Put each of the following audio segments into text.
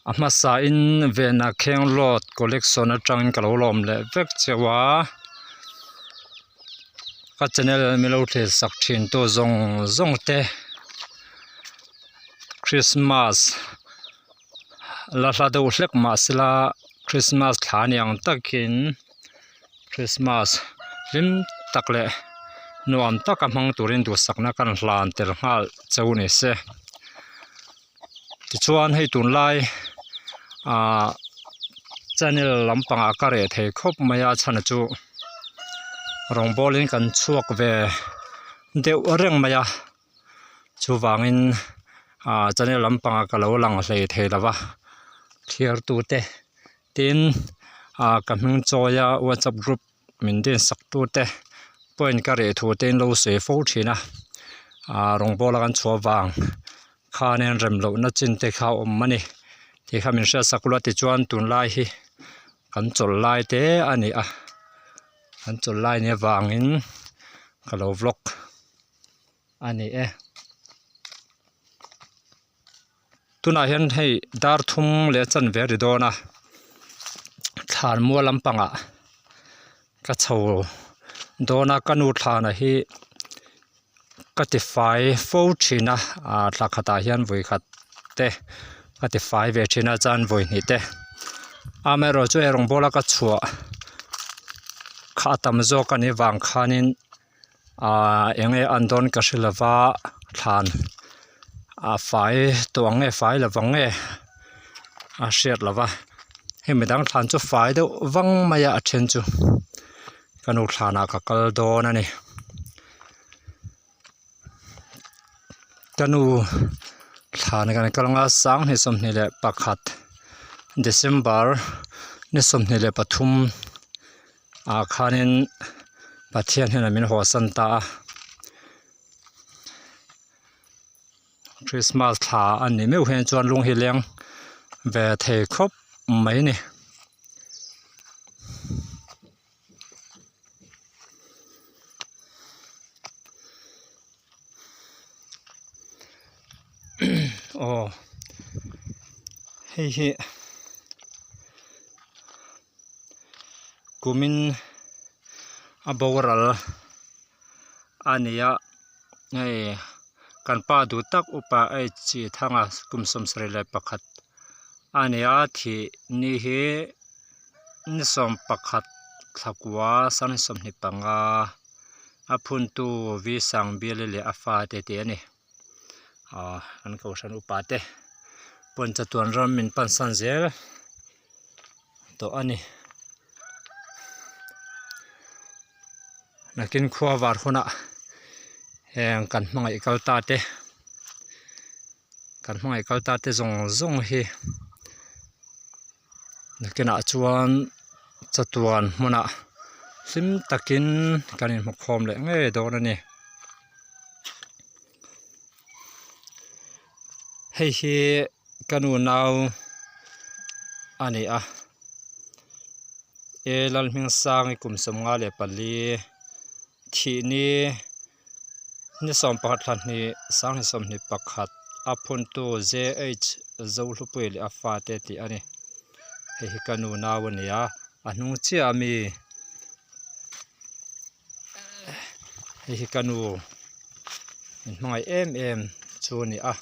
A hmasa in Vena Khenglawt collection atangin ka lo lawm leh vek cheu a ka channel min lo thlir sak thin tu zawng zawng te Christmas la hla deuh hlek mah sela Christmas thla ni ang takin Christmas hlim tak leh nuam taka hmang turin duhsakna kan hlan tel nghal cheu ni se. Tichuan hei tunlai ahh channel lampangah ka reh thei khawp mai a chhan chu rawngbawlin kan chhuak ve deuh reng mai a chuvangin ahh channel lampangah ka lo lang hlei thei lo va thlir tute tin ahh ka hming chawi a whatsapp group min din sak tute point ka reh thu te in lo sawi fo thin a ah rawngbawla kan chhuah vang khanin rem lohna chin te kha a awm a ni tih kha min hriat sak ula tichuan tunlai hi kan chawlh lai te a ni a kan chawlh lai nia vangin ka lo vlog a ni e. Tunah hian hei dar thum leh chanve a ri dawn a thlan mual lampangah ka chho dawn a ka nu thlana hi ka ti fai fo thin a ah thla khatah hian vawi khat te ka ti fai ve thin a chuan vawi hnih te amaherawhchu chu ei rawng bawla ka chhuah kha a tam zawk a nih vang khanin. Ahh eng nge an dawn ka hre lova thlan a fai tawh ang nge fai lovang nge a hriat lova hei midang thlan chu fai deuh vang mai a a then chu ka nu thlan ah ka kal dawn a ni ka nu thlan kan kal anga sanghnih 21 December ni 23. Ah khanin Pathian hian min haw san ta a Christmas thla a ni meuh hian chuan lung hi leng ve thei khawp mai a ni. Aw hei hi. Kumin a boral a ni a hei kan pa duh tak upa H Thanga kum 71 a ni a thih ni hi ni 11 thlakua 25 a phuntu V Sangbiali leh a fate te a ni ah kan kohhran upa te pawn chatuan ram min pansan zel. tawh a ni nakin khua var hunah heng kan hmangaih kal ta te kan hmangaih kal ta te zawng zawng hi nakinah chuan chatuan hmunah hlim takin kan inhmu khawm leh ngei dawn a ni hei hi. Ka nu nau a ni a e Lalhmingsang kum 54 thih ni ni 11 thla hnih sanghnih 21 a phuntu JH Zohlupui leh a fate tih a ni hei hi ka nu nau a ni a a hnung chiah ami hei hi ka nu min hmangaih em em chu a ni a.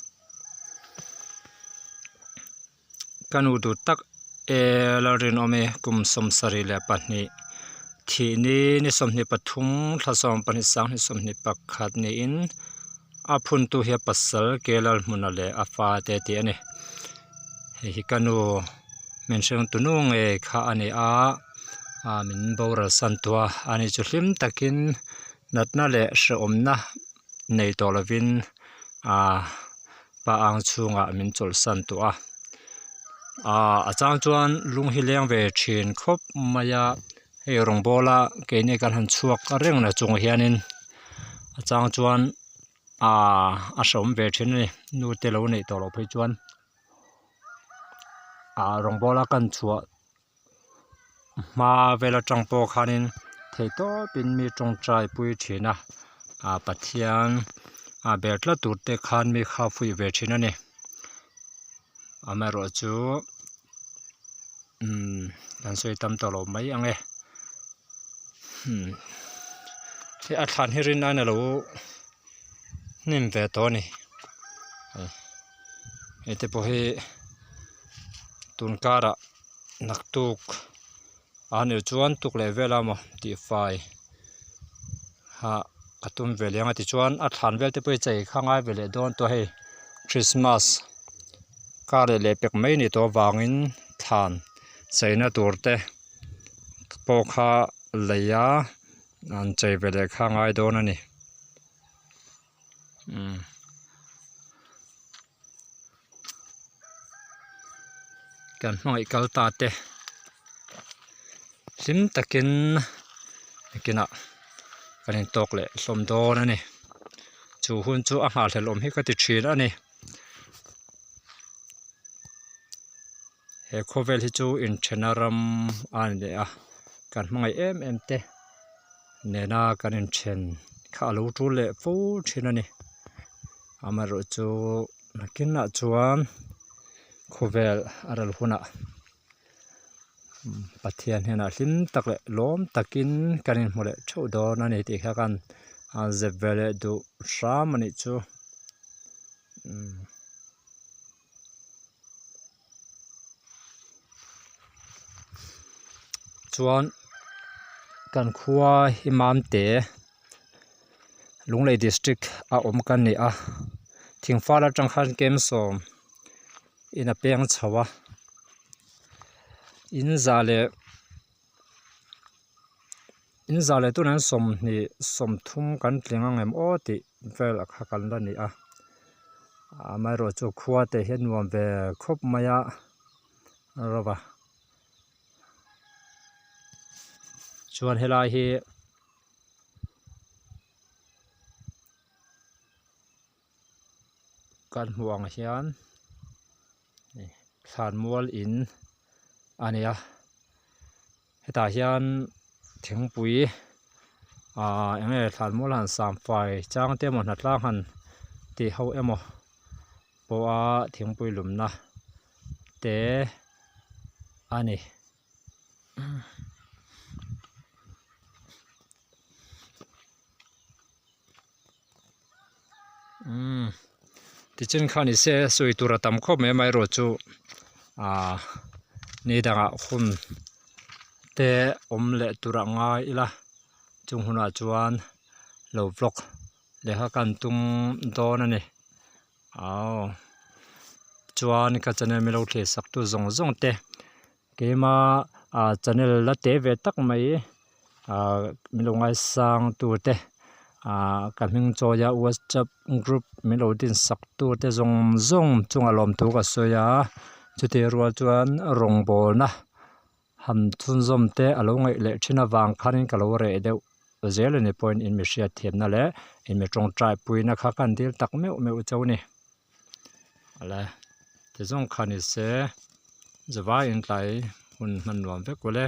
Ka nu duh tak e Lalrinawm e kum 72 thih ni ni 23 thla 12 sanghnih 21 niin a phuntu hi a pasal ke Lalhmuna leh a fate tih a ni hei hi ka nu min hreng tu nu ngei kha a ni a ah min boral san tawh a ani chu hlim takin natna leh hrehawmna nei tawh lovin ahh pa ang chhungah min chawlhsan tawh a ahh a chang chuan lung hi leng ve thin khawp mai a hei rawng bawla keini kan han chhuak reng na chung hianin a chang chuan ahh a hrehawm ve thin a ni nu te lo neih tawh loh phei chuan ahh rawng bawla kan chhuah. Hma vel atang pawh khanin theihtawpin mi tawngtai pui thin a ah Pathian ah ber tlat tur te khan mi kha fuih ve thin a ni amaherawhchu. Umm kan sawi tam tawh lo mai ang e umm hei a thlan hi rin aiin a lo hnim ve tawh a ni hei te pawh hi tun karah naktuk a nih chuan tuk leh vel a maw tihfai hah ka tum ve leh ang a tichuan a thlan vel te pawh hi chei kha ngai ve leh dawn tawh a hei christmas kar leh leh pek mai a nih tawh avangin thlan cheina tur te pawh kha lei a an chei ve leh kha a ngai dawn a ni umm. Kan hmangaih kal ta te hlim takin nakinah kan intawk leh hlawm dawn a ni chu hun chu a nghahhlelh awm hi ka ti thin a ni he khawvel hi chu inthena ram a ni leh a kan hmangaih em em te nena kan inthen kha a lo tul leh fo thin a ni. Amaherawhchu nakinah chuan khawvel a ral hunah Pathian hnenah hlim tak leh lawm takin kan inhmu leh theuh dawn a ni tih kha kan zep ve leh duh hram a nih chu. Chuan kan khua hi Mamte Lunglei district a awm kan ni a thingfal atang khan Kemsawm in a peng chho a in za leh in za leh tunah hian 20 30 kan tling ang em aw tih vel a kha kan la ni a amaherawhchu khua te hian nuam ve khawp mai a rova chuan helai hi. Kan hmuh ang hian thlanmual in a ni a hetah hian thingpui ahh eng nge thlanmual han samfai chang te emaw hnatlang han tih ho emaw pawha thingpui lumna te a ni. Umm tichuan kha ni se sawi tur a tam khawp mai amaherawh chu ahh ni dangah hun te awm leh tur a ngai ila chung hunah chuan lo vlog leh kha kan tum dawn a ni aww chuan ka channel min lo thlir sak tu zawng zawng te keima ah channel la te ve tak mai ah min lo ngaisang tu te ah ka hming chawi a whatsapp group min lo din sak tu te zawng zawng chungah lawmthu ka sawi a chutih rual chuan rawngbawlna han chhunzawm te a lo ngaih leh thin avang khanin ka lo reh deuh zel a ni pawhin in mi hriatthiamna leh in mi tawngtai puina kha ka han dil tak meuh meuh chauh a ni. Awle ti zawng kha ni se zavai in tlai hun hman nuam vek awle.